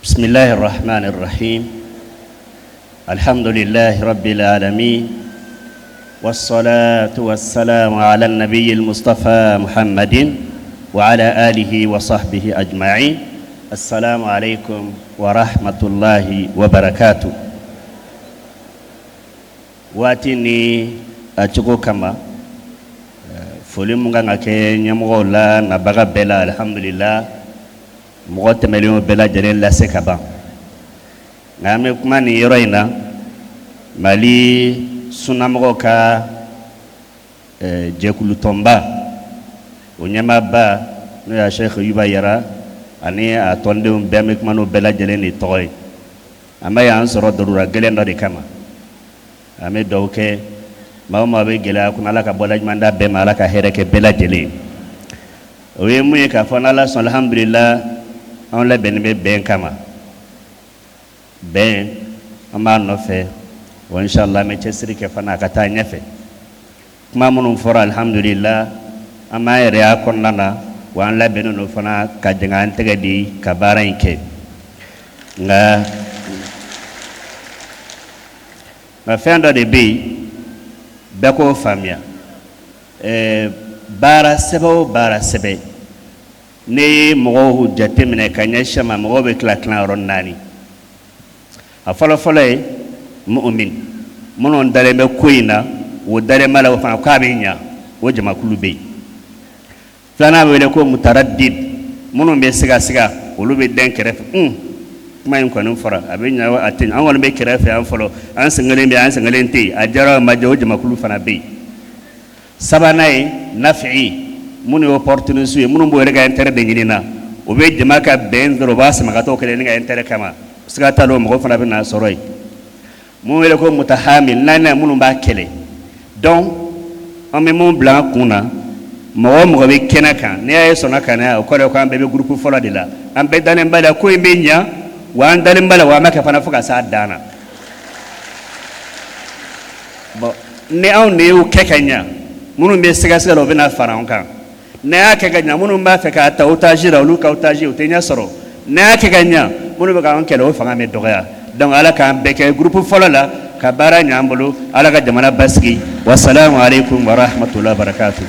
بسم الله الرحمن الرحيم. الحمد لله رب العالمين، والصلاة والسلام على النبي المصطفى محمد وعلى آله وصحبه أجمعين. السلام عليكم ورحمة الله وبركاته. Waati ni a cogo kama, foli mun kan ka kɛ ɲɛmɔgɔw la, nabaga bɛɛ la, alhamdulillah, mɔgɔ tɛmɛnlenw bɛɛ lajɛlen lase ka ban. Nka an bɛ kuma nin yɔrɔ in na, Mali sunnamɔgɔw ka jɛkulutɔnba, o ɲɛmaaba, n'o y'a Sheikh Yuba Yara ani a tɔndenw bɛɛ, an bɛ kuma n'o bɛɛ lajɛlen de tɔgɔ ye. An bɛ y'an sɔrɔ darura gɛlɛn dɔ de kama. An bɛ dugawu kɛ maa o maa bɛ gɛlɛya kɔnɔ, Ala ka bɔda ɲuman d'a bɛɛ ma, Ala ka hɛrɛ kɛ bɛɛ lajɛlen. O ye mun ye k'a fɔ n'Ala sɔn, alhamdulillah, anw labɛnnen bɛ bɛn kama. Bɛn, an b'a nɔfɛ wa inshallah an bɛ cɛsiri kɛ fana a ka taa ɲɛfɛ. Kuma minnu fɔra, alhamdulillah, an b'an yɛrɛ y'a kɔnɔna na wa an labɛnnen don fana ka jɛn k'an tɛgɛ di ka baara in kɛ. Nka fɛn dɔ de bɛ yen, bɛɛ k'o faamuya. Baara sɛbɛ o baara sɛbɛ, ne ye mɔgɔw jateminɛ ka ɲɛsin a ma, mɔgɔw bɛ tila tilayɔrɔ naani. A fɔlɔfɔlɔ ye mu'min, minnu dalen bɛ ko in na, o dalen b'a la o fana k'a bɛ ɲa, o jamakulu bɛ yen. Filanan bɛ wele ko mutaraddid, minnu bɛ sigasiga, olu bɛ dɛn kɛrɛfɛ. Kuma in kɔni fɔra, a bɛ ɲa, a tɛ ɲa, an kɔni bɛ kɛrɛfɛ yan fɔlɔ, an sen kelen bɛ yen, an sen kelen tɛ yen, a diyara o ma diya, o jamakulu fana bɛ yen. Sabanan ye nafi'i, minnu ye opportuniste ye, minnu b'o yɛrɛ ka intérêt de ɲini na, o bɛ jama ka bɛn dɔrɔn, u b'a sama ka taa o kelen ka intérêt kama, siga t'a la o mɔgɔ fana bɛ na sɔrɔ yen. Mun wele ko mutahamil, naaninan, minnu b'a kɛlɛ. Donc an bɛ mun bila an kun na, mɔgɔ o mɔgɔ bɛ kɛnɛ kan, n'i y'a ye sɔnna ka na yan, o kɔrɔ ye ko an bɛɛ bɛ groupe fɔlɔ de la. An bɛɛ dalen b'a la ko in bɛ ɲa, wa an dalen b'a la wa an b'a kɛ fana fo ka s'a dan na. Bon, ni anw de y'o kɛ ka ɲa, minnu bɛ sigasɛgɛ la, o bɛna fara an kan. N'a y'a kɛ ka ɲa, minnu b'a fɛ k'a ta otage la, olu ka otage, o tɛ ɲɛ sɔrɔ. N'a y'a kɛ ka ɲa, minnu bɛ k'an kɛlɛ, o fanga bɛ dɔgɔya. Donc Ala k'an bɛɛ kɛ groupe fɔlɔ la ka baara ɲɛ an bolo. Ala ka jamana basigi. Wasalamu aleykum warahmatullahi wabarakatuh.